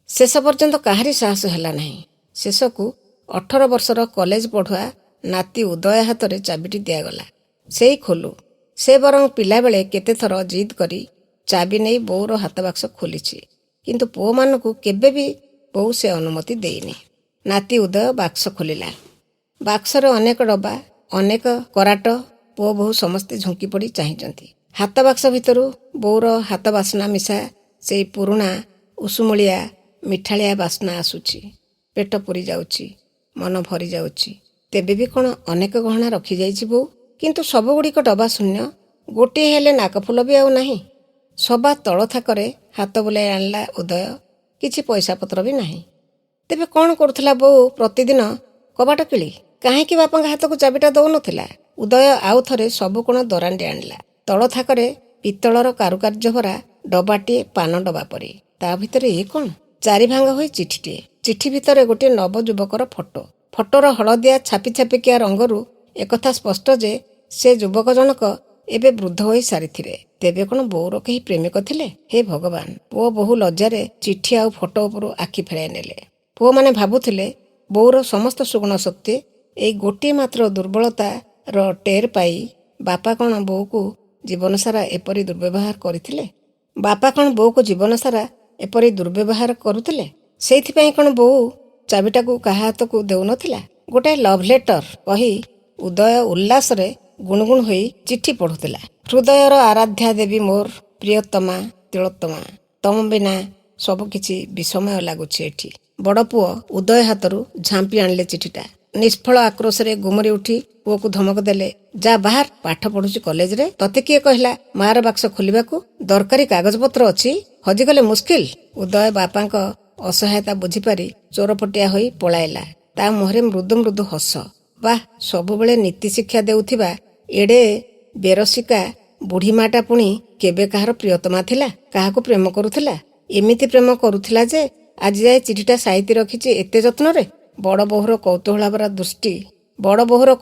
ଶେଷ ପର୍ଯ୍ୟନ୍ତ କାହାରି ସାହସ ହେଲା ନାହିଁ। ଶେଷକୁ 18 ବର୍ଷର କଲେଜ ପଢୁଆ ନାତି ଉଦୟ ହାତରେ ଚାବିଟି ଦିଆଗଲା। ସେଇ ଖୋଲୁ। ସେ ବରଂ ପିଲାବେଳେ କେତେଥର ଜିଦ୍ କରି ଚାବି ନେଇ ବୋଉର ହାତ ବାକ୍ସ ଖୋଲିଛି, କିନ୍ତୁ ପୁଅମାନଙ୍କୁ କେବେ ବି ବୋଉ ସେ ଅନୁମତି ଦେଇନି। ନାତି ଉଦୟ ବାକ୍ସ ଖୋଲିଲା। ବାକ୍ସରେ ଅନେକ ଡବା, ଅନେକ କରାଟ। ପୁଅ ବୋହୂ ସମସ୍ତେ ଝୁଙ୍କି ପଡ଼ି ଚାହିଁଛନ୍ତି। ହାତ ବାକ୍ସ ଭିତରୁ ବୋଉର ହାତ ବାସ୍ନା ମିଶା ସେଇ ପୁରୁଣା ଉଷୁମୁଳିଆ ମିଠାଳିଆ ବାସ୍ନା ଆସୁଛି। ପେଟ ପୁରି ଯାଉଛି, ମନ ଭରି ଯାଉଛି। ତେବେ ବି କ'ଣ ଅନେକ ଗହଣା ରଖିଯାଇଛି ବୋଉ? କିନ୍ତୁ ସବୁଗୁଡ଼ିକ ଡବା ଶୂନ୍ୟ, ଗୋଟିଏ ହେଲେ ନାକଫୁଲ ବି ଆଉ ନାହିଁ। ସବା ତଳ ଥାକରେ ହାତ ବୁଲାଇ ଆଣିଲା ଉଦୟ। କିଛି ପଇସା ପତ୍ର ବି ନାହିଁ। ତେବେ କ'ଣ କରୁଥିଲା ବୋଉ ପ୍ରତିଦିନ କବାଟ କିଳି? କାହିଁକି ବାପାଙ୍କ ହାତକୁ ଚାବିଟା ଦଉନଥିଲା? ଉଦୟ ଆଉ ଥରେ ସବୁ କୋଣ ଦରାଣ୍ଡି ଆଣିଲା। ତଳ ଥାକରେ ପିତ୍ତଳର କାରୁକାର୍ଯ୍ୟ ଭରା ଡବାଟିଏ, ପାନ ଡବା ପରି। ତା ଭିତରେ ଏ କ'ଣ? ଚାରିଭାଙ୍ଗ ହୋଇ ଚିଠିଟିଏ। ଚିଠି ଭିତରେ ଗୋଟିଏ ନବଯୁବକର ଫଟୋ। ଫଟୋର ହଳଦିଆ ଛାପି ଛାପିକିଆ ରଙ୍ଗରୁ ଏକଥା ସ୍ପଷ୍ଟ ଯେ ସେ ଯୁବକ ଜଣକ ଏବେ ବୃଦ୍ଧ ହୋଇ ସାରିଥିବେ। ତେବେ କ'ଣ ବୋଉର କେହି ପ୍ରେମିକ ଥିଲେ? ହେ ଭଗବାନ! ପୁଅ ବୋହୂ ଲଜ୍ଜାରେ ଚିଠି ଆଉ ଫଟୋ ଉପରୁ ଆଖି ଫେରାଇ ନେଲେ। ପୁଅମାନେ ଭାବୁଥିଲେ ବୋଉର ସମସ୍ତ ସୁଗୁଣ ସତ୍ତ୍ୱେ ଏଇ ଗୋଟିଏ ମାତ୍ର ଦୁର୍ବଳତାର ଟେର ପାଇ ବାପା କ'ଣ ବୋଉକୁ ଜୀବନସାରା ଏପରି ଦୁର୍ବ୍ୟବହାର କରିଥିଲେ? ବାପା କ'ଣ ବୋଉକୁ ଜୀବନସାରା ଏପରି ଦୁର୍ବ୍ୟବହାର କରୁଥିଲେ? ସେଇଥିପାଇଁ କ'ଣ ବୋଉ ଚାବିଟାକୁ କାହା ହାତକୁ ଦେଉନଥିଲା? ଗୋଟାଏ ଲଭ୍ ଲେଟର କହି ଉଦୟ ଉଲ୍ଲାସରେ ଗୁଣୁଗୁଣୁ ହୋଇ ଚିଠି ପଢୁଥିଲା। ହୃଦୟର ଆରାଧ୍ୟା ଦେବୀ ମୋର ପ୍ରିୟତମା ତିଳୋତ୍ତମା, ତମ ବିନା ସବୁକିଛି ବିଷମୟ ଲାଗୁଛି ଏଠି। ବଡ଼ ପୁଅ ଉଦୟ ହାତରୁ ଝାମ୍ପି ଆଣିଲେ ଚିଠିଟା। ନିଷ୍ଫଳ ଆକ୍ରୋଶରେ ଗୁମରି ଉଠି ପୁଅକୁ ଧମକ ଦେଲେ, ଯା ବାହାର, ପାଠ ପଢୁଛି କଲେଜରେ, ତତେ କିଏ କହିଲା ମାର ବାକ୍ସ ଖୋଲିବାକୁ? ଦରକାରୀ କାଗଜପତ୍ର ଅଛି, ହଜିଗଲେ ମୁସ୍କିଲ। ଉଦୟ ବାପାଙ୍କ ଅସହାୟତା ବୁଝିପାରି ଚୋରପଟିଆ ହୋଇ ପଳାଇଲା। ତା ମୁହଁରେ ମୃଦୁ ମୃଦୁ ହସ। ବାଃ, ସବୁବେଳେ ନୀତି ଶିକ୍ଷା ଦେଉଥିବା ଏଡ଼େ ବେରସିକା ବୁଢ଼ୀ ମାଟା ପୁଣି କେବେ କାହାର ପ୍ରିୟତମା ଥିଲା? କାହାକୁ ପ୍ରେମ କରୁଥିଲା? ଏମିତି ପ୍ରେମ କରୁଥିଲା ଯେ ଆଜି ଯାଏ ଚିଠିଟା ସାଇତି ରଖିଛି ଏତେ ଯତ୍ନରେ। ବଡ଼ ବୋହୂର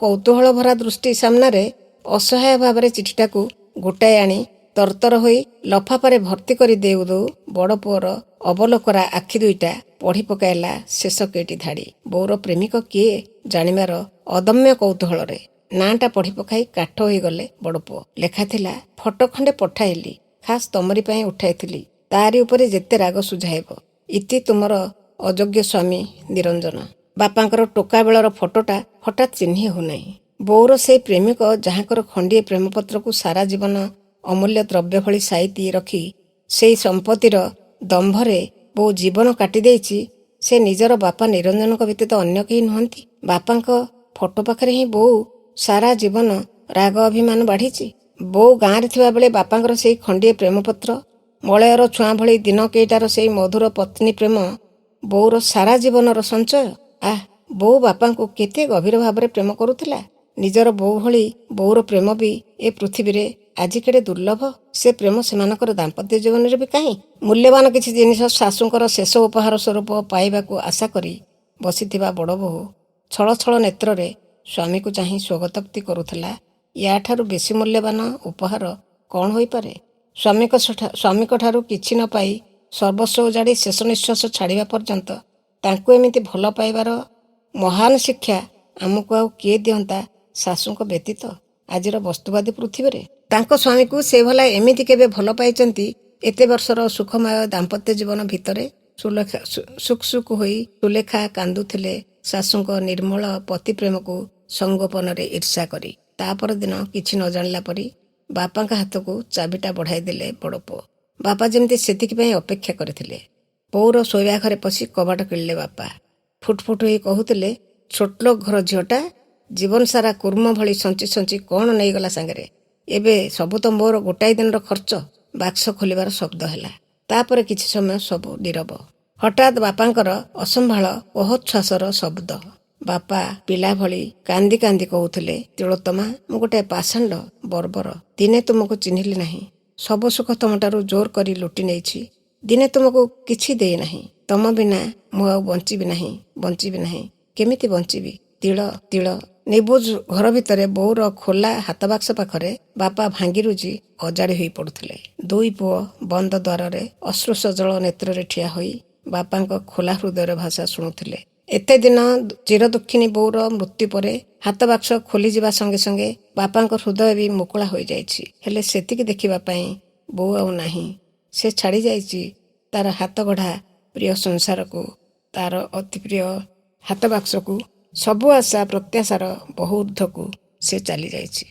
କୌତୂହଳ ଭରା ଦୃଷ୍ଟି ସାମ୍ନାରେ ଅସହାୟ ଭାବରେ ଚିଠିଟାକୁ ଗୋଟାଇ ଆଣି ତରତର ହୋଇ ଲଫାପାରେ ଭର୍ତ୍ତି କରି ଦେଉ ଦେଉ ବଡ଼ ପୁଅର ଅବଲୋକରା ଆଖି ଦୁଇଟା ପଢ଼ି ପକାଇଲା ଶେଷ କେଇଟି ଧାଡ଼ି। ବୋଉର ପ୍ରେମିକ କିଏ ଜାଣିବାର ଅଦମ୍ୟ କୌତୂହଳରେ ନାଁଟା ପଢ଼ି ପକାଇ କାଠ ହୋଇଗଲେ ବଡ଼ ପୁଅ। ଲେଖା ଥିଲା, ଫଟୋ ଖଣ୍ଡେ ପଠାଇଲି, ଖାସ୍ ତମରି ପାଇଁ ଉଠାଇଥିଲି, ତାରି ଉପରେ ଯେତେ ରାଗ ସୁଝାଇବ। ଇତି ତୁମର ଅଯୋଗ୍ୟ ସ୍ୱାମୀ ନିରଞ୍ଜନ। ବାପାଙ୍କର ଟୋକା ବେଳର ଫଟୋଟା ହଠାତ୍ ଚିହ୍ନି ହେଉନାହିଁ। ବୋଉର ସେଇ ପ୍ରେମିକ, ଯାହାଙ୍କର ଖଣ୍ଡିଏ ପ୍ରେମପତ୍ରକୁ ସାରା ଜୀବନ ଅମୂଲ୍ୟ ଦ୍ରବ୍ୟ ଭଳି ସାଇତି ରଖି ସେଇ ସମ୍ପତ୍ତିର ଦମ୍ଭରେ ବୋଉ ଜୀବନ କାଟି ଦେଇଛି, ସେ ନିଜର ବାପା ନିରଞ୍ଜନଙ୍କ ବ୍ୟତୀତ ଅନ୍ୟ କେହି ନୁହନ୍ତି। ବାପାଙ୍କ ଫଟୋ ପାଖରେ ହିଁ ବୋଉ ସାରା ଜୀବନ ରାଗ ଅଭିମାନ ବାଢ଼ିଛି। ବୋଉ ଗାଁରେ ଥିବାବେଳେ ବାପାଙ୍କର ସେଇ ଖଣ୍ଡିଏ ପ୍ରେମପତ୍ର, ମଳୟର ଛୁଆଁ ଭଳି ଦିନ କେଇଟାର ସେଇ ମଧୁର ପତ୍ନୀ ପ୍ରେମ ବୋଉର ସାରା ଜୀବନର ସଞ୍ଚୟ। ଆଃ, ବୋଉ ବାପାଙ୍କୁ କେତେ ଗଭୀର ଭାବରେ ପ୍ରେମ କରୁଥିଲା। ନିଜର ବୋଉ ଭଳି ବୋଉର ପ୍ରେମ ବି ଏ ପୃଥିବୀରେ ଆଜି କେଡ଼େ ଦୁର୍ଲଭ। ସେ ପ୍ରେମ ସେମାନଙ୍କର ଦାମ୍ପତ୍ୟ ଜୀବନରେ ବି କାହିଁ? ମୂଲ୍ୟବାନ କିଛି ଜିନିଷ ଶାଶୁଙ୍କର ଶେଷ ଉପହାର ସ୍ୱରୂପ ପାଇବାକୁ ଆଶା କରି ବସିଥିବା ବଡ଼ ବୋହୂ ଛଳ ଛଳ ନେତ୍ରରେ ସ୍ୱାମୀକୁ ଚାହିଁ ସ୍ୱଗତୋକ୍ତି କରୁଥିଲା, ୟାଠାରୁ ବେଶୀ ମୂଲ୍ୟବାନ ଉପହାର କ'ଣ ହୋଇପାରେ? ସ୍ୱାମୀଙ୍କ ଠାରୁ କିଛି ନ ପାଇ ସର୍ବସ୍ୱ ଉଜାଡ଼ି ଶେଷ ନିଃଶ୍ୱାସ ଛାଡ଼ିବା ପର୍ଯ୍ୟନ୍ତ ତାଙ୍କୁ ଏମିତି ଭଲ ପାଇବାର ମହାନ ଶିକ୍ଷା ଆମକୁ ଆଉ କିଏ ଦିଅନ୍ତା ଶାଶୁଙ୍କ ବ୍ୟତୀତ ଆଜିର ବସ୍ତୁବାଦୀ ପୃଥିବୀରେ? ତାଙ୍କ ସ୍ୱାମୀକୁ ସେ ଭଲା ଏମିତି କେବେ ଭଲ ପାଇଛନ୍ତି ଏତେ ବର୍ଷର ସୁଖମୟ ଦାମ୍ପତ୍ୟ ଜୀବନ ଭିତରେ? ସୁଲେଖା ସୁକ୍ ସୁକ୍ ହୋଇ ସୁଲେଖା କାନ୍ଦୁଥିଲେ ଶାଶୁଙ୍କ ନିର୍ମଳ ପତି ପ୍ରେମକୁ ସଂଗୋପନରେ ଈର୍ଷା କରି। ତା ପରଦିନ କିଛି ନ ଜାଣିଲା ପରି ବାପାଙ୍କ ହାତକୁ ଚାବିଟା ବଢ଼ାଇ ଦେଲେ ବଡ଼ ପୁଅ। ବାପା ଯେମିତି ସେତିକି ପାଇଁ ଅପେକ୍ଷା କରିଥିଲେ। ବୋଉର ଶୋଇବା ଘରେ ପଶି କବାଟ କିଳିଲେ ବାପା। ଫୁଟ ଫୁଟ ହୋଇ କହୁଥିଲେ, ଛୋଟଲୋକ ଘର ଝିଅଟା ଜୀବନ ସାରା କୁର୍ମ ଭଳି ସଞ୍ଚି ସଞ୍ଚି କ'ଣ ନେଇଗଲା ସାଙ୍ଗରେ? ଏବେ ସବୁ ତ ମୋର ଗୋଟାଏ ଦିନର ଖର୍ଚ୍ଚ। ବାକ୍ସ ଖୋଲିବାର ଶବ୍ଦ ହେଲା। ତାପରେ କିଛି ସମୟ ସବୁ ନୀରବ। ହଠାତ୍ ବାପାଙ୍କର ଅସମ୍ଭାଳ କୋହୋଚ୍ଛ୍ୱାସର ଶବ୍ଦ। ବାପା ପିଲା ଭଳି କାନ୍ଦି କାନ୍ଦି କହୁଥିଲେ, ତିଳୋତ୍ତମା, ମୁଁ ଗୋଟାଏ ପାଷାଣ୍ଡ ବର୍ବର। ଦିନେ ତୁମକୁ ଚିହ୍ନିଲି ନାହିଁ। ସବୁ ସୁଖ ତମଠାରୁ ଜୋର କରି ଲୁଟି ନେଇଛି। ଦିନେ ତୁମକୁ କିଛି ଦେଇନାହିଁ। ତମ ବିନା ମୁଁ ଆଉ ବଞ୍ଚିବି ନାହିଁ, ବଞ୍ଚିବି ନାହିଁ। କେମିତି ବଞ୍ଚିବି? ତିଳ ତିଳ। ନିବୁଜ ଘର ଭିତରେ ବୋଉର ଖୋଲା ହାତବାକ୍ସ ପାଖରେ ବାପା ଭାଙ୍ଗିରୁଜି ଅଜାଡ଼ି ହୋଇ ପଡୁଥିଲେ। ଦୁଇ ପୁଅ ବନ୍ଦ ଦ୍ୱାରରେ ଅଶ୍ରୁସଜଳ ନେତ୍ରରେ ଠିଆ ହୋଇ ବାପାଙ୍କ ଖୋଲା ହୃଦୟର ଭାଷା ଶୁଣୁଥିଲେ। ଏତେ ଦିନ ଚିରଦୁଃଖିନୀ ବୋଉର ମୃତ୍ୟୁ ପରେ ହାତବାକ୍ସ ଖୋଲିଯିବା ସଙ୍ଗେ ସଙ୍ଗେ ବାପାଙ୍କ ହୃଦୟ ବି ମୁକୁଳା ହୋଇଯାଇଛି। ହେଲେ ସେତିକି ଦେଖିବା ପାଇଁ ବୋଉ ଆଉ ନାହିଁ। ସେ ଛାଡ଼ି ଯାଇଛି ତାର ହାତଗଢ଼ା ପ୍ରିୟ ସଂସାରକୁ, ତାର ଅତି ପ୍ରିୟ ହାତବାକ୍ସକୁ। ସବୁ ଆଶା ପ୍ରତ୍ୟାଶାର ବହୁ ଊର୍ଦ୍ଧ୍ୱକୁ ସେ ଚାଲିଯାଇଛି।